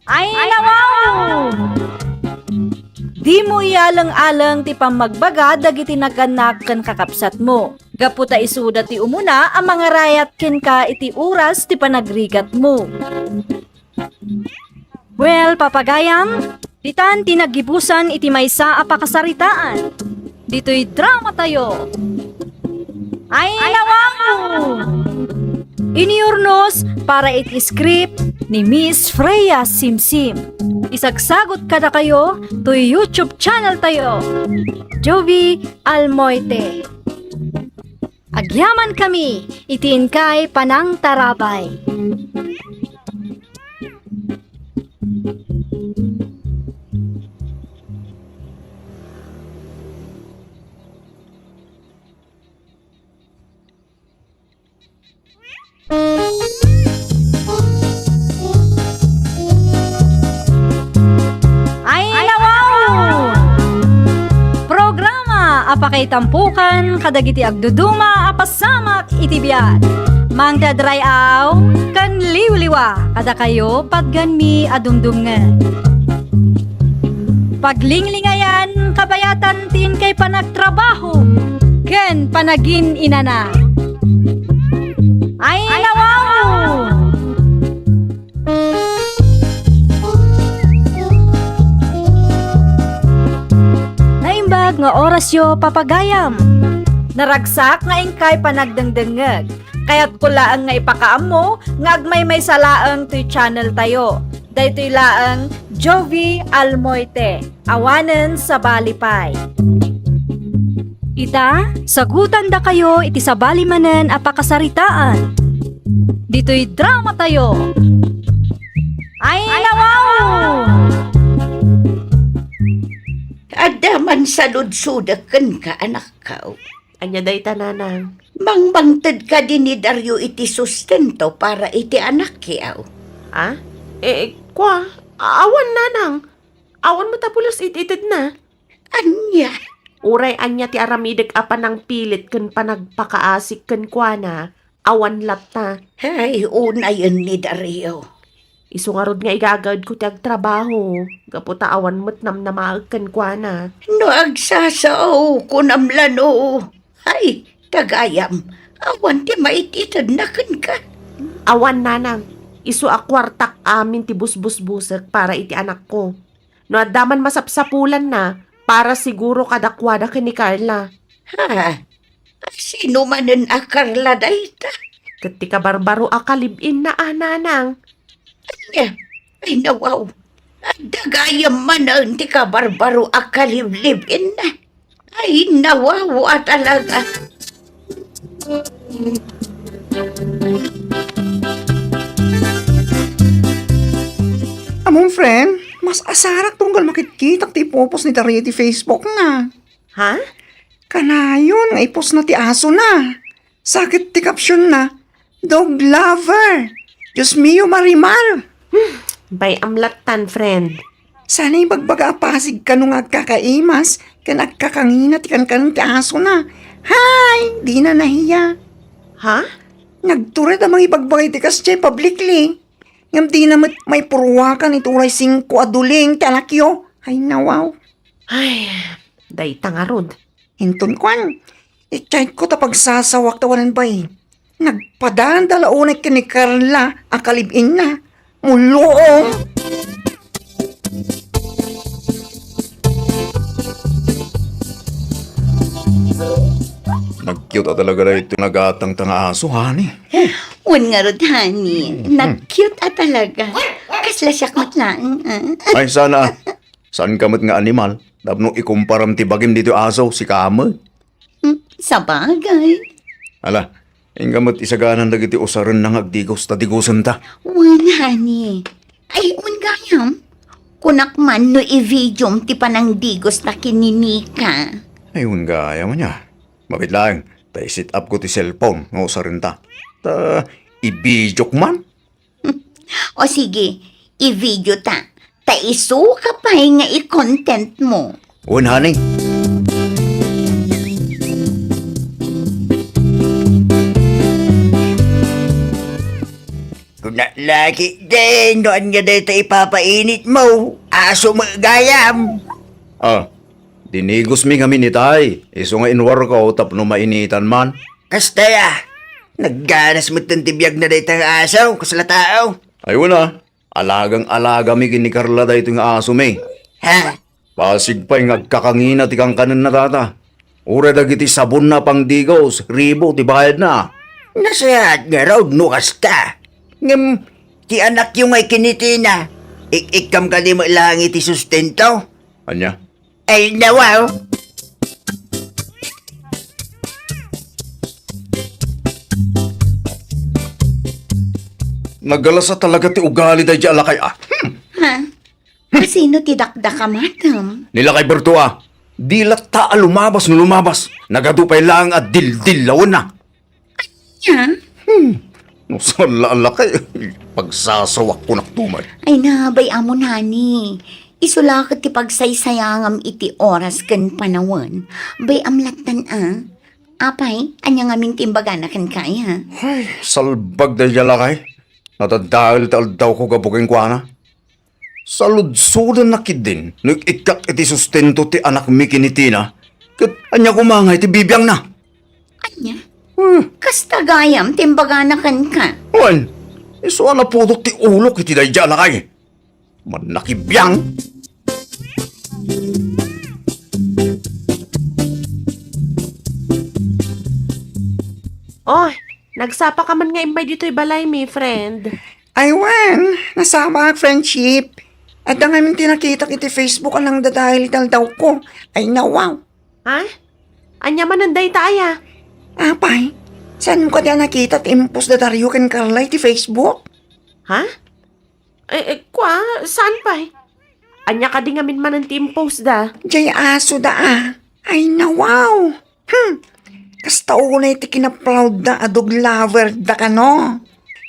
Ay, nawaw! Dimo iyaleng-aleng ti pammagbaga dagiti nagannak ken kakabsatmo, gapu ta isuda ti umuna a mangarayat kenka iti oras ti panagrigatmo. Well, papagayam, ditan ti naggibusan iti maysa a pakasaritaan. Ditoy dramatayo. Ay, nawaw! Iniurnos para iti script ni Miss Freya Simsim. Isagsagut kadakayo toy YouTube channel tayo, Jovi Almoite. Agyamankami iti inkay panangtarabay. Ay, nawaw! Programa a pakaitampukan kadagiti agduduma a pasamak iti biag. Mangted ray-aw ken liwliwa kadakayo patgenmi a dumdumngeg. Paglinglingayan kabayatan ti inkay panagtrabaho ken panagin-inana. Ay, nawaw! Naimbag nga orasyo, papagayam. Naragsak nga inkay panagdengdengngeg. Kayatko laeng nga ipakaammo nga agmaymaysa laeng toy channel tayo. Daytoy laeng Jovi Almoite, awanen sabali pay. Ita, sagutandakayo iti sabali manen a pakasaritaan. Ditoy dramatayo. Ay, nawaw! Adda man saludsodek kenka, anakko. Ania dayta, nanang? Mangmangted kadi ni Dario iti sustento para iti anakki, aw? Ah? Eh, kua, awan, nanang. Awan met a pulos it-itedna. Ania? Uray ania ti aramidek a panangpilit ken panagpakaasik kenkuana, awan latta. Ay, unayen ni Dario. Isu ngarud nga igagaedko ti agtrabaho, gapu ta awan met namnamaek kenkuana. No agsasao, kunam la no. Ay, tagayam, awan ti maititedna kenka. Awan, nanang. Isu a kuartak amin ti busbusbusek para iti anakko. No adda man masapsapulanna, para siguro kadakuada ken ni Carla. Ha? Sino manen a Carla dayta? Ket ti kabarbaro a kalib-inna a, nanang. Ania? Ay, nawaw. Adda gayam manen ti kabarbaro a kaliblib-inna. Ay, nawaw a talaga. Amon, friend, mas asarak tunggal makitkitak ti ipupos ni Daria iti Facebook na. Ha? Kanayon nga ipos na ti aso na. Sakit ti caption na, "Dog lover." Diyos mio, Marimar. Hmm, bay-am lattan, friend. Sana ibagbaga a pasig kano nga agkakaimas ken agkakangina ti kankanen ti aso na. Hay, dina nahiya. Ha? Nagtured a mangibagbaga iti kasdiay publicly. Ngem dina met maipurwakan iti uray singko a duling ti anakyo. Ay, nawaw. Ay, dayta ngarud. Inton kuan, i-chat ko ta pagsasawak ta wanan bay. Nagpadanda la unay ken ni Carla a kalib-inna. Mulong! Nag-cute a talaga daytoy nagatangtang a aso, honey. Wen ngarud, honey. Hmm. Nag-cute a talaga. Kasla siak met laeng, ah. Ay, sana. Saan ka met nga animal? Tapno ikumparam ti bagim ditoy aso, sika met. Hmm, sabagay. Ala, inka met isaganan dagiti usarenna nga agdigos ta digosenta. Wen, honey. Ay, wen gayam. Kunak man no i-videom ti panangdigos ta ken ni Nika. Ay, wen gayam ania. Mabit laeng, ta i-set up ko ti cellphone nga usarenta. Ta i-videok man. O sige, i-video ta. Ta isuka pay nga i-content mo. Wen, honey. Kuna lagi din, no ania dayta ipapainit mo? Aso met gayam. Ah, dinigos mi ngamin itay. Isu nga inwarko tapno mainitan man. Kasta ya. Nagganas metten ti biag na dayta nga aso, kasla tao. Ay, wen a. Alagang-alaga mi ken ni Carla daytoy nga aso mi. Ha? Pasig pay nga agkakangina ti kankanenna dayta. Uray dagiti sabonna a pangdigos, ribo ti bayadna. Nasayaat ngarud no kasta. Ngem, ti anakyo nga ikinitina, ik-ikkam kadi met laeng iti sustento? Ania? Ay, nawaw. Nagalasa talaga ti ugali daydi a lakay, ah. Hmm. Ha? Kasino ti dakdakam, madam? Ni Lakay Berto, ah. Di latta a lumabas no lumabas. Nagadu pay laeng a dildillawenna. Ania? Hmm. No saan la a lakay, pagsasawakko nakto met. Ay na, bay-amon, honey. Isu la ket ti pagsaysayangam iti oras ken panawen. Bay-am lattan a. Apay, ania ngamin ti imbagana kenka, aya? Ay, salbag daydi a lakay. Nadadael ti aldawko gapu kenkuana. Saludsodenna ketdin no ik-ikkak iti sustento ti anakmi ken ni Tina, ket ania koma ngay ti bibiangna? Ania? Hmm. Kasta gayam ti imbagana kenka? Wen, isu a naputok ti ulok iti daydi a lakay. Mannakibiang! Oh, nagsapa ka man nga immay ditoy balaymi, friend. Ay wen, nasapaak, friendship. Adda ngamin ti nakitak iti Facebook a nangdadael iti aldawko. Ay, nawaw. Ha? Ania manen dayta aya? Apay, saan mo kadi a nakita ti impos da Dario ken Carla iti Facebook? Ha? Eh, eh, kua, saan pay? Ania kadi ngamin manen ti impos da? Jay aso da, ah. Ay, nawaw. Hmm. Kasta unay ti kinaproud da a dog lover da kano.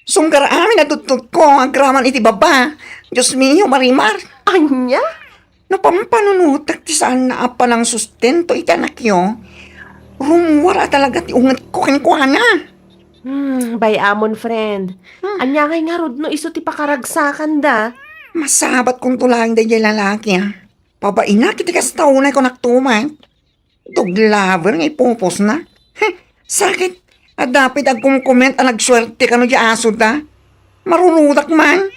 Sunggar amin a tuttotko agraman iti baba. Dios mio, Marimar. Ania? No pampanunotek ti saanna a panangsustento iti anakyo, rummuar a talaga ti ungetko kenkuana. Hmm, bay-amon, friend. Hmm. Ania ngay ngarud no isu ti pakaragsakanda? Masabatkonto laeng daydiay lalaki, a. Pabainak iti kasta unay kunak tumet. Dog lover nga ipupos na. Heh, sakit. Adda pay ti agkomkoment a nagsuerte kano diay asoda. Marurudak man.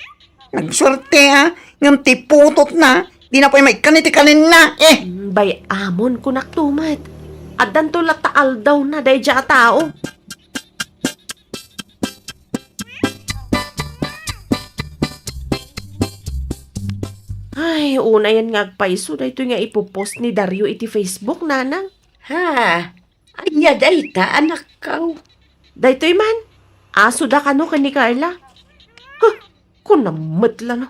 Nagsuerte, a. Ngem ti putotna, dina pay maikkan iti kanenna. Eh! Mm, bay-amon kunak tumet. Addanto latta aldawna daydiay a tao. Ay, unayen nga agpayso daytoy nga ipopost ni Dario iti Facebook, nanang. Ha? Ania dayta, anakko? Daytoy man, asoda kano ken ni Carla. Huh, kunam met la no.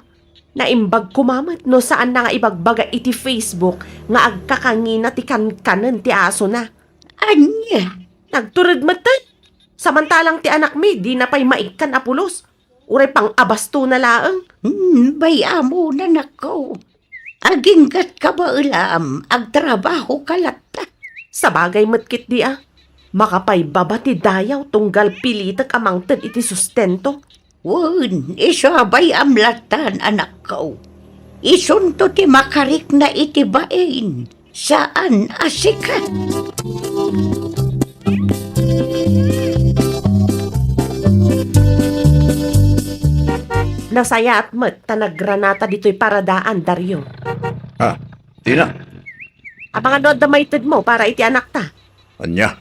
Naimbag koma met no saanna nga ibagbaga iti Facebook nga agkakangina ti kankanen ti asona. Ania? Nagtured metten. Samantalang ti anakmi, dina pay maikkan a pulos. Uray pang-abastona laeng. Hmm, bay-amon, anakko. Aginggatka baelam, agtrabahoka latta. Sabagay met ketdi a, makapaybaba ti dayaw tunggal pilitek a mangted iti sustento. Wen, isu a bay-am lattan, anakko. Isunto ti makarikna iti bain, saan a sika. Nasayaat met ta nagranata ditoy paradaan, Dario. Ah, Tina. Amangan no adda maitedmo para iti anakta. Ania?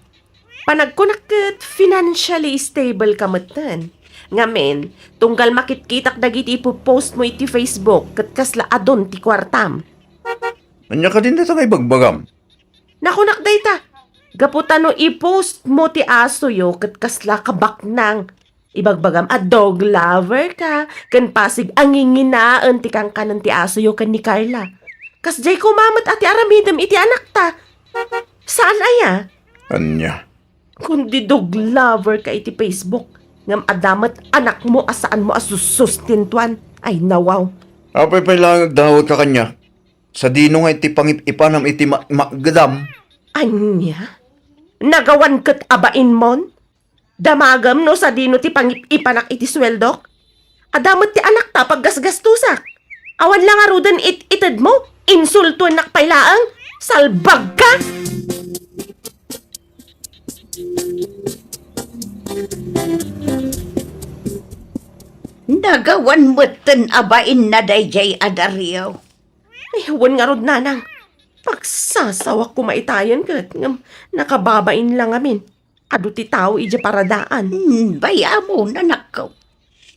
Panagkunak ket financially stable ka metten. Ngamin, tunggal makitkitak dagiti ipopost mo iti Facebook ket kasla adun ti kuartam. Ania kadin dayta nga ibagbagam? Nakunak dayta, gapu ta no i-post mo ti asoyo ket kasla kabaknang. Ibagbagam a dog lover ka, ken pasig a nginginaen ti kankanen ti asoyo ken ni Carla. Kasdiay koma met a ti aramidem iti anakta. Saan aya? Ania? Kundi dog lover ka iti Facebook, ngem adda met anakmo a saanmo a sussustentuan. Ay, nawaw. Apay pay laeng agdawat ka kaniak? Sadino nga iti pangip-ipanam iti ma-, makgedam? Ania? Nagawan ket a bainmon? Damagem no sadino ti pangip-ipanak iti sueldok? Adda met ti anakta paggasgastusak. Awan la ngaruden it-itedmo, insultuennak pay laeng. Salbagka! Nagawan metten a bainna daydiay a Dario. Ay, wen ngarud, nanang. Pagsasawak koma itayen ket ngem nakababain la ngamin. Adu ti tao idiay paradaan. Hmm, bay-amon, anakko.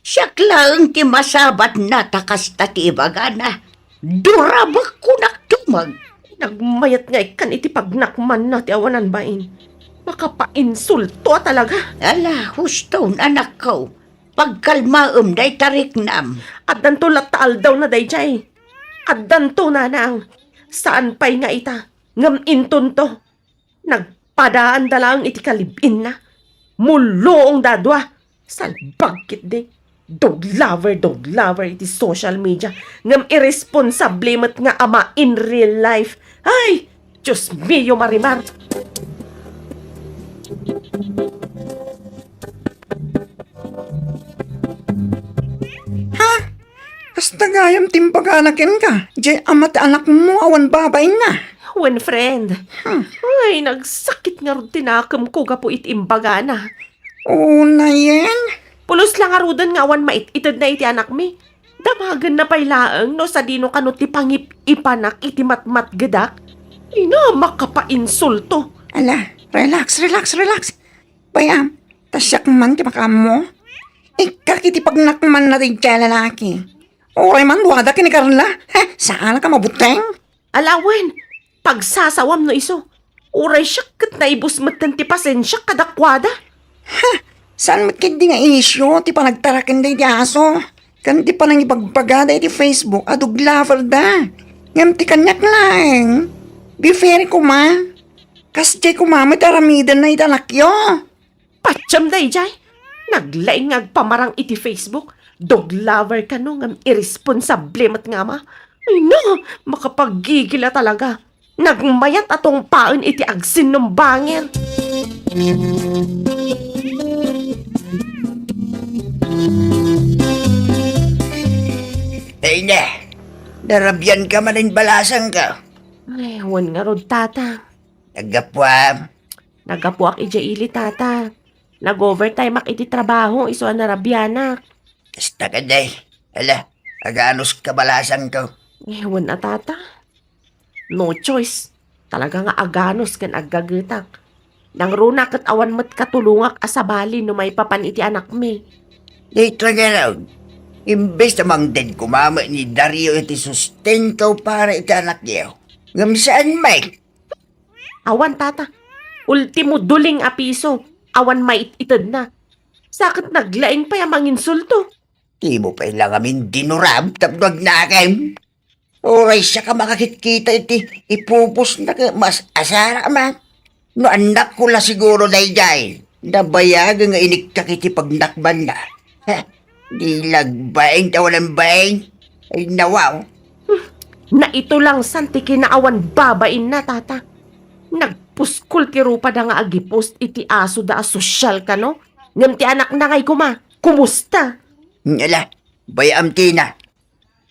Siak laeng ti masabatna ta kasta ti ibagana. Durabek kunak tumeng. Nagmayat nga ikkan iti pagnakmanna ti awanan bain. Makapainsulto a talaga. Ala, huston, anakko. Pagkalmaem dayta riknam. Addanto latta aldawna daydiay. Addanto, nanang. Saan pay nga ita, ngem intonto. Nagpadaanda laeng iti kalib-inna. Mulluongda a dua. Salbag ketdi. Dog lover, dog lover iti social media. Ngem irresponsable met nga ama in real life. Ay! Dios mio, Marimar! Ha? Kasta gayam ti imbagana kenka, diay ama ti anakmo awan babainna. Wen, friend. Hmm. Ay, nagsakit ngarud ti nakemko gapu iti imbagana. Unayen? Pulos la ngaruden nga awan mait-itedna iti anakmi. Damagenna pay laeng no sadino kano ti pangip-ipanak iti matmatgedak. Ina, makapainsulto. Ala, relax, relax, relax. Bay-am, ta siak man ti makaammo. Ikkak iti pagnakmanna daydiay a lalaki. Uray man duada ken ni Carla. Heh, saanak a mabuteng. Ala wen, pagsasawam no isu. Uray siak ket naibus metten ti pasensiak kadakuada. Ha! Saan met ketdi nga isyu ti panagtaraken daydi aso ken ti panangibagbagada iti Facebook a dog lover da? Ngem ti kaniak laeng, be fair koma. Kasdiay koma met aramidenna iti anakyo. Patiem daydiay! Naglaing nga agpamarang iti Facebook, dog lover kano ngem irresponsable met nga ama. Ay no, makapagigil a talaga. Nagmayat a tungpaen iti agsinnumbanger. Ay na, narabian ka manen balasang ka. Ay, wen ngarud, tata. Naggapuam? Naggapuak idiay ili, tata. Nag-overtime ak iti trabaho, isu a narabianak. Kasta ka, day. Ala, aganus ka balasang ka. Eh, wen a, tata. No choice. Talaga nga aganus ken aggagetak. Nangruna ket awan met katulongak a sabali no maipapan iti anakmi. Dayta ngarud, imbes a mangted koma met ni Dario iti sustento para iti anakyo, ngem saan met? Awan, tata. Ultimo duling a piso, awan mait-itedna. Sa ket naglaing pay a manginsulto. Dimo pay la ngamin dinurab tapno agnakem. Uray siak a makakitkita iti ipupusna ket mas asara man. No annakko la siguro daydiay, nabayagen nga inikkak iti pagnakbanna. Heh, di la agbain ti awanan bain. Ay, nawaw. Naitulangsan ti kinaawan babainna, tata. Nagpuskol ti rupada nga agipost iti asoda a sosyal kano. Ngem ti anakna ngay koma, kumusta? Ala, bay-am tina.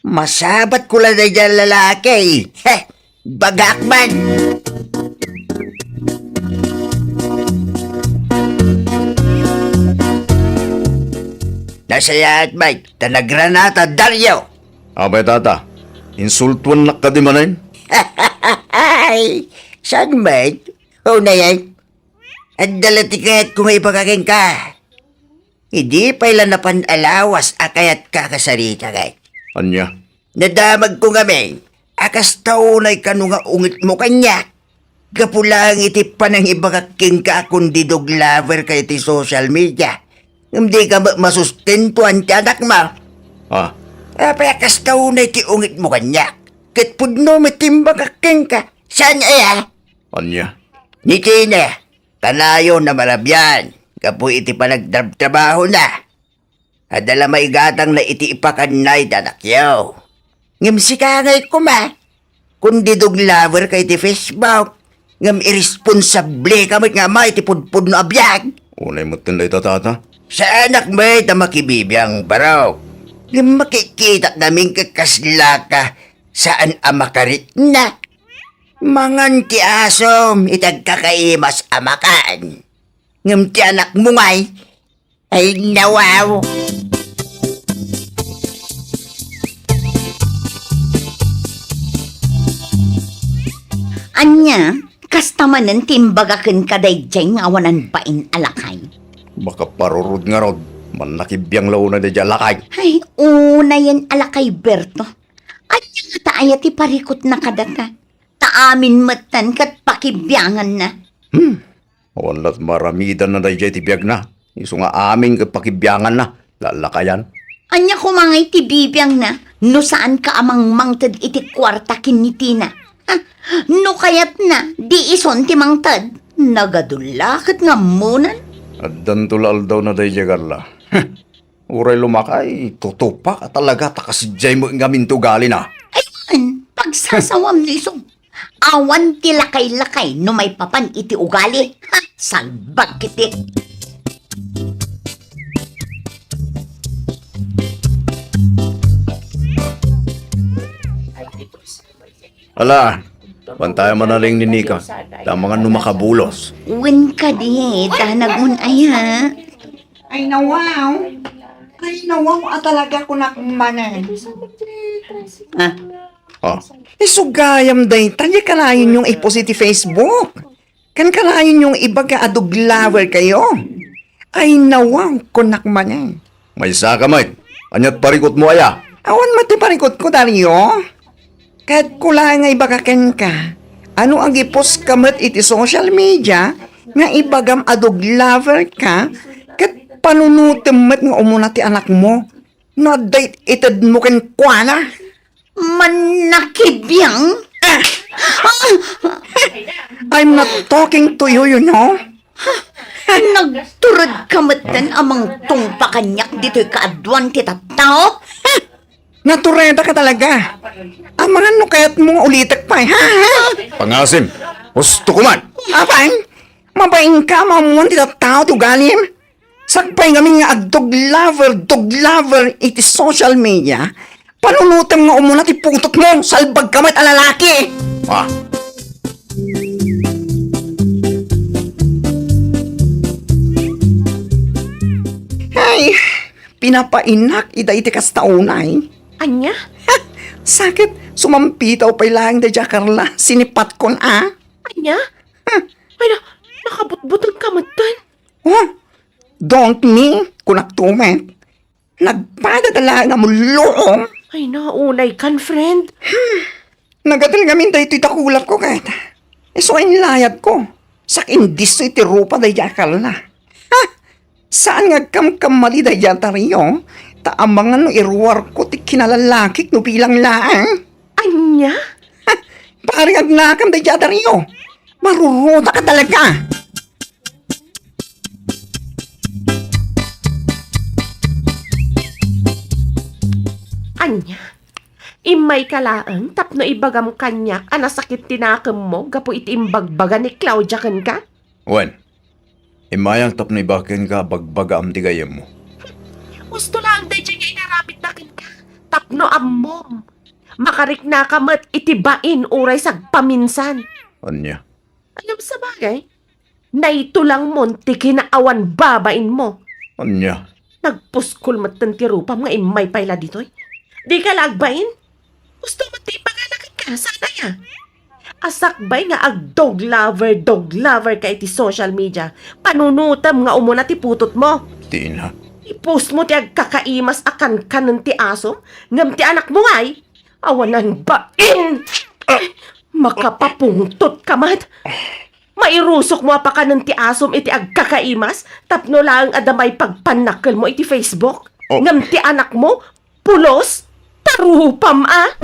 Masabatko la daydiay a lalaki. Heh, bagak man. Nasayaat, Mike, ta nagranata, Dario. Apay, tata, insultuennak kadi manen? Ay, saan, Mike? Unayen, adda la ti kayatko nga ibaga kenka. Idi pay la napan a lawas a kayatka a kasaritaek. Ania? Nadamagko ngamin a kasta unay kano nga ungitmo kaniak. Gapu laeng iti panangibagak kenka a kundidog lover ka iti social media. Ngem dika met masustentoan ti anakmo. Ah. Apay a kasta unay ti ungitmo kaniak? Ket pudno met ti imbagak kenka. Saan aya? Ania? Ni Tina, kanayon a marabian gapu iti panagtrabtrabahona. Adda la maigatangna iti ipakanna iti anakyo. Ngem sika ngay koma, kundidog lover ka iti Facebook, ngem irresponsable ka met nga ama iti pudpudno a biag. Unay metten dayta, tata. Saanak met a makibibiang, barok. Ngem makikitanak ngamin ket kasla ka saan a makarikna. Mangan ti asom iti agkakaimas a makan. Ngem ti anakmo ngay, ay, nawaw. Ania, kasta manen ti imbaga kenka daydiay nga awanan bain a lakay? Makaparurod ngarud, mannakibiang la unay daydiay a lakay. Ay, unayen a lakay, Berto. Ania ngata aya ti parikutna kadata? Ta amin metten ket pakibianganna. Hmm. Awan lat maramidanna daydiay ti biagna. Isu nga amin ket pakibianganna, lalakayan. Ania koma ngay ti bibiangna no saanka a mangmangted iti kuarta ken ni Tina? Ha? No kayatna, di ison ti mangted. Nagadu la ket nga ammonan. Addanto la aldawna daydiay, Carla. Uray lumakay, tutupak a talaga ta kasdiay met ngamin ti ugalina. Ay, man, pagsasawam no isu. Awan ti lakay-lakay no maipapan iti ugali. Ha, salbag ket. Ala, bantayan man a ling ni Nika. Damangan no makabulos. Wen kadi, danag mon aya. Ay, nawaw. Ay, nawaw a talaga, kunak manen. Ah. Ah. Isu gayam dayta, di kanayon yung i-post iti Facebook. Kan kanayon yung ibaga a dog lover kayo. Ay, nawaw, kunak manen. Maysa ka met. Aniat parikutmo aya? Awan met ti parikutko, Dario. Ket kulaeng nga ibaga kenka, ano agipost ka met iti social media nga ibagam a dog lover ka, ket panunotem met nga umuna ti anakmo no adda it-itedmo kenkuana? Mannakibiang? Ah! I'm not talking to you, you know? Nagtured ka metten a mangtungpa kaniak ditoy kaaduan ti tattao? Natureda ka talaga. Amangan no kayatmo nga ulitek pay, ha? Ha? Pangasim, husto ko man. Apay, mabain ka, maammuan ti tattao ti ugalim. Sakbay ngamin nga agdog lover, dog lover iti social media, panunutem nga umuna ti putotmo, salbagka met a lalaki! Ah. Ay, pinapainnak ida iti kasta unay. Ania? Ha! Sakit, sumampitaw pay laeng daydiay a Carla, sinipatkon a. Ania? Ay na, nakabutbutengka metten. Oh, don't me, kunak to met. Nagpadadala nga mulluong. Ay na, unay kan, friend. Nagadal ngamin daytoy dakulak ko ket. Isu inlayad ko. Sak indisso iti rupa daydiay a Carla. Ha! Saan nga agkamkamali daydiay a Dario? Ta amangan no iruarko ti kinalalakik no bilang laeng. Ania? Pare, agnakam daydiay a Dario. Marurota ka talaga. Ania? Immayka laeng tapno ibagam kaniak a nasakit ti nakemmo gapu iti imbagbaga ni Claudia kenka? Wen, immayak tapno ibagak kenka a bagbagaam ti gayyemmo. Husto laeng daydiay nga inaramidna kenka tapno ammom. Makariknaka met iti bain uray sagpaminsan. Ania? Ngem sabagay, naitulangmon ti kinaawan babainmo. Ania? Nagpuskol metten ti rupam nga immay pay la ditoy. Dika la agbain? Husto met ti imbagana kenka, saan aya? A sakbay nga agdog lover, dog lover ka iti social media, panunutem nga umuna ti putotmo. Dina. I-post mo ti agkakaimas a kankanen ti asom, ngem ti anakmo ngay, awanan bain! Ah! Makapapungtot ka met! Mairusok mo a pakanen ti asom iti agkakaimas tapno laeng adda maipagpannakkelmo iti Facebook? Oh. Ngem ti anakmo, pulos? Tarupam a!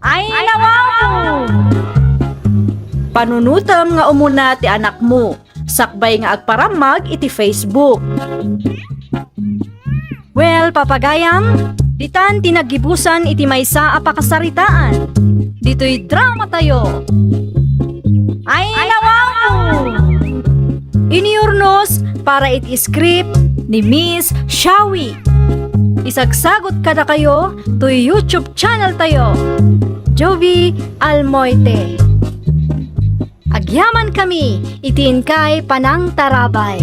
Ay, nawaw! Panunutem nga umuna ti anakmo, sakbay nga agparammag iti Facebook. Well, papagayam, ditan ti naggibusan iti maysa a pakasaritaan. Ditoy drama tayo. Ay, nawaw! Inurnos para iti script ni Miss Shawi. Isagsagot kadakayo toy YouTube channel tayo, Jovi Almoite. Agyaman kami iti inkay panangtarabay.